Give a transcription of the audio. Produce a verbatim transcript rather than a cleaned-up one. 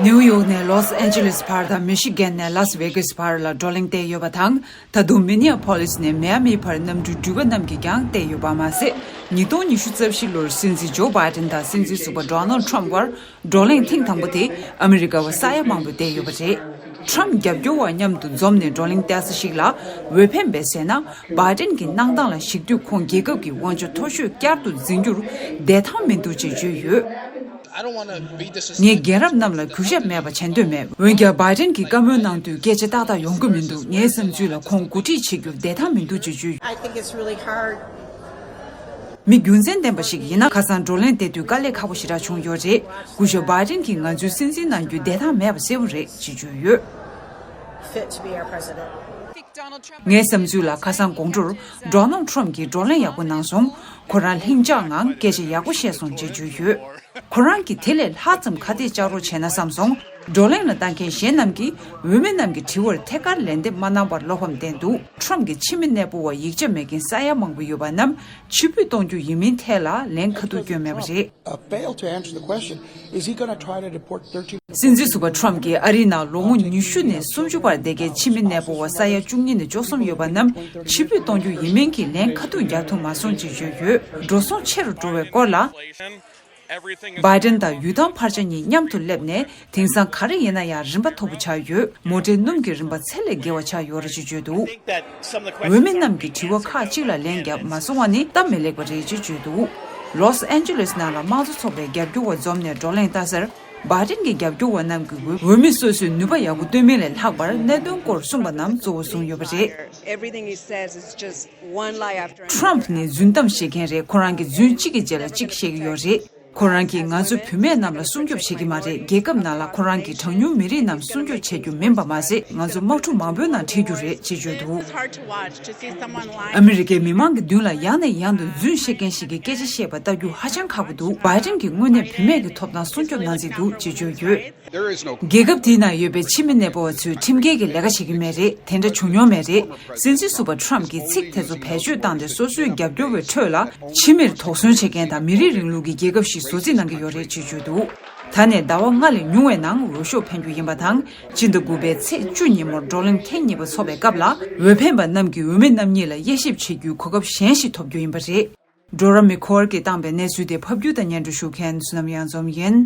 ནིའུ་ཡོག་ནས་ལོས་ཨན་ཇི་ལེས་བར་དང་མི་ཤི་གན་ནས་ལཱས་ཝེ་གཱས་བར་ལ་བགྲོ་གླེང་བསྡད་ཡོད་པ་དང་། ད་དུང་མི་ནི་ཨ་ཕོ་ལིས་ནས་མི་ཡ་མི་བར་གནམ་གྲུའི་འགྲུལ་པ་རྣམས་ཀྱིས་ཀྱང་བསྡད་ཡོད་པ་མ་ཟད། ཉིས་སྟོང་ཉི་ཤུ་རྩ་བཞི་ལོར་སྲིད་འཛིན་ཇོ་བྷའི་ཏན་དང་སྲིད་འཛིན་ཟུར་པ་ཌོ་ནལ་ཁྲམ་བར་བགྲོ་གླེང་ཐེངས་དང་པོ་དེ་ཨ་མི་རི་ཀ་བ་ས་ཡ་མང་པོ་བསྡད་ཡོད་པ་རེད། ཁྲམ་རྒྱབ་སྐྱོར་བ་མཉམ་དུ་འཛོམས་ནས་བགྲོ་གླེང་བསྡད་ས་ཞིག་ལ་འོས་འཕེན་པས་ཟེར་ན། བྷའི་ཏན་གྱི་གནང་སྟངས་ལ་གཞིགས་དུས་ཁོང་རྒྱལ་ཁབ་ཀྱི་དབང་ཆ་མཐོ་ཤོས་བསྐྱར་དུ་འཛིན་རྒྱུར་བདེ་ཐང་མི་འདུག་ཅེས་བརྗོད་ཡོད། ངས་རྒན་རབས་རྣམས་ལ་གུས་ཞབས་མེད་པ་བྱེད་འདོད་མེད། འོན་ཀྱང་བྷའི་ཏན་གྱིས་བཀའ་མོལ་གནང་དུས་སྐད་ཆ་ཏག་ཏག་ཡོང་གི་མི་འདུག་ངའི་བསམ་ཚུལ་ལ་ཁོང་གོ་སྒྲིག་བྱེད་རྒྱུར་བདེ་ཐང་མི་འདུག་ཅེས་བརྗོད། I think it's really hard. མི་རྒྱུ་མཚན་ལྡན་པ་ཞིག་ཡིན་ན། ཁ་སང་བགྲོ་གླེང་བསྡད་དུས་དཀའ་ལས་ཁག་པོ་ཞེ་དྲག་བྱུང་ཡོད་རེད། སྐུ་ཞབས་བྷའི་ཏན་གྱིས་ང་ཚོའི་སྲིད་འཛིན་གནང་རྒྱུ་བདེ་ཐང་མེད་པ་གསལ་པོ་རེད་ཅེས་བརྗོད་ཡོད། Fit to be our president. ངའི་བསམ་ཚུལ་ལ་ཁ་སང་དགོང་དྲོར་ཌོ་ནལ་ཁྲམ་གྱིས་བགྲོ་གླེང་ཡག་པོ་གནང་སོང་། ཁོ་རང་ལྷིང་འཇགས་ངང་སྐད་ཆ་ཡག་པོ་བཤད་སོང་ཅེས་བརྗོད་ཡོད། ཁོ་རང་གིས་དེ་ལས་ལྷག་ཙམ་ཁ་གཏད་བཅག་རོགས་བྱས་ན་བསམ་སོང་། བགྲོ་གླེང་ལ་ལྟ་མཁན་གཞན་རྣམས་ཀྱིས་འོས་མི་རྣམས་ཀྱི་དྲི་བར་ཐད་ཀར་ལན་འདེབས་མ་གནང་བར་བློ་ཕམ་བསྟན་འདུག་ཁྲམ་གྱི་ཕྱི་མི་གནས་སྤོ་བ་ཡིག་ཆ་མེད་མཁན་ས་ཡ་མང་པོ་ཡོད་པ་རྣམས་ཕྱིར་འབུད་གཏོང་རྒྱུ་ཡིན་མིན་ཐད་ལ་ལན་ཁ་ཐུག་བསྐྱོན་མེད་པ་རེད། Uh, failed to answer the question. Is he going to try to deport thirteen? སྲིད་འཛིན་ཟུར་པ་ཁྲམ་གྱིས་ཨ་རིའི་ནང་ལོ་ངོ་ཉི་ཤུ་ནས་སུམ་ཅུ་བར་བསྡད་མཁན་ཕྱི་མི་གནས་སྤོ་བ་ས་ཡ་བཅུ་གཉིས་ནས་བཅུ་གསུམ་ཡོད་པ་རྣམས་ཕྱིར་འབུད་གཏོང་རྒྱུ་ཡིན་མིན་གྱི་ལན་ཁ་ཐུག་རྒྱག་ཐུབ་མ་སོང་ཅེས་བརྗོད་ཡོད། འགྲོ་སོང་ཆེ་རུ་འགྲོ་བའི་སྐོར་ལ། བྷའི་ཏན་དང་ཡུལ་ཐང་ཕར་ཆེར་གཉིས་མཉམ་དུ་སླེབས་ནས་དེང་སང་ག་རེ་ཡིན་ན་ཡང་རིན་པ་མཐོ་པོ་ཆགས་ཡོད། མོ་ཊའི་སྣུམ་གྱི་རིན་པ་ཚད་ལས་བརྒལ་བ་ཆགས་ཡོད་རེད་ཅེས་བརྗོད་འདུག་འོས་མི་རྣམས་ཀྱི་དྲི་བ་ཁག་ཅིག་ལ་ལན་བརྒྱབ་མ་སོང་བ་ནི་སྟབས་མི་ལེགས་པ་རེད་ཅེས་བརྗོད་འདུག་ལོས་ཨན་ཇི་ལེས་ནང་ལ་དམངས་གཙོ་ཚོགས་པའི་རྒྱབ་སྐྱོར་བ་འཛོམས་ནས་བགྲོ་གླེང་བལྟ་སར། བྷའི་ཏན་གྱི་རྒྱབ་སྐྱོར་བ་རྣམས་ཀྱིས་འོས་མི་སོ་སོས་ནུས་པ་ཡག་པོ་བཏོན་མིན་ལས་ལྷག་པར་གནད་དོན་སྐོར་གསུངས་པ་རྣམས་གཙོ་བོ་བཟུང་ཡོད་པ་རེད། Everything he says is just one lie after another. ཁྲམ་ནི་རྫུན་གཏམ་བཤད་མཁན་རེད། ཁོ་རང་གིས་རྫུན་གཅིག་གི་རྗེས་ལ་གཅིག་བཤད་ཀྱི་ཡོད་རེད། ཁོ་རང་གིས་ང་ཚོ་བུད་མེད་རྣམས་ལ་སྲུང་སྐྱོབ་བྱེད་ཀྱི་མ་རེད། རྒྱལ་ཁབ་ནང་ལ་ཁོ་རང་གིས་གྲངས་ཉུང་མི་རིགས་རྣམས་སྲུང་སྐྱོབ་བྱེད་རྒྱུ་མིན་པ་མ་ཟད། ང་ཚོ་དམག་འཁྲུག་མང་པོའི་ནང་ཁྲིད་རྒྱུ་རེད་ཅེས་བརྗོད་འདུག It's hard to watch to see someone lying. ཨ་མི་རི་ཀའི་མི་མང་གི་མདུན་ལ་ཡང་ནས་ཡང་དུ་རྫུན་བཤད་མཁན་ཞིག་གིས་སྐད་ཆ་བཤད་པ་ལྟ་རྒྱུ་ཧ་ཅང་ཁག་པོ་འདུག་བྷའི་ཏན་གྱིས་དངོས་གནས་བུད་མེད་ཀྱི་ཐོབ་ཐང་སྲུང་སྐྱོབ་གནང་རྩིས་འདུག་ཅེས་བརྗོད་ཡོད། རྒྱལ་ཁབ་དེའི་ནང་ཡོད་པའི་ཕྱི་མི་གནས་སྤོ་བ་ཚོས་ཁྲིམས་འགལ་གྱི་ལས་ཀ་བྱེད་ཀྱི་མེད་རེད། དེ་འདྲ་བྱུང་མྱོང་མེད་རེད། སྲིད་འཛིན་ཟུར་པ་ཁྲམ་གྱིས་ཚིག་དེ་ཚོ་བེད་སྤྱོད་བཏང་སྟེ་སོ་སོའི་རྒྱབ་སྐྱོར་བའི་ཁྲོད་ལ་ཕྱི་མིར་དོགས་ཟོན་བྱེད་མཁན་དང་མི་རིགས་རིང་ལུགས་ཀྱི་རྒྱལ་ཁབ་ཞིག་བཟོ་རྩིས་གནང་གི་ཡོད་རེད་ཅེས་བརྗོད་འདུག་ད་ནས་ཟླ་བ་ལྔ་ལས་ཉུང་བའི་ནང་འོས་ཤོག་འཕེན་རྒྱུ་ཡིན་པ་དང་། སྤྱི་ཟླ་དགུ་པའི་ཚེས་བཅུ་ཉིན་མོར་བགྲོ་གླེང་ཐེངས་གཉིས་པ་འཚོགས་པའི་སྐབས་ལ་འོས་འཕེན་པ་རྣམས་ཀྱིས་འོས་མི་རྣམ་གཉིས་ལ་དབྱེ་ཞིབ་བྱེད་རྒྱུའི་གོ་སྐབས་གཞན་ཞིག་ཐོབ་རྒྱུ་ཡིན་པ་རེད། ཌོ་ར་མི་ཁོར་གྱིས་བཏང་པའི་གནས་ཚུལ་དེ་ཕབ་སྒྱུར་དང་སྙན་སྒྲོན་ཞུ་མཁན་བསོད་ནམས་གཡང་འཛོམས་ཡིན།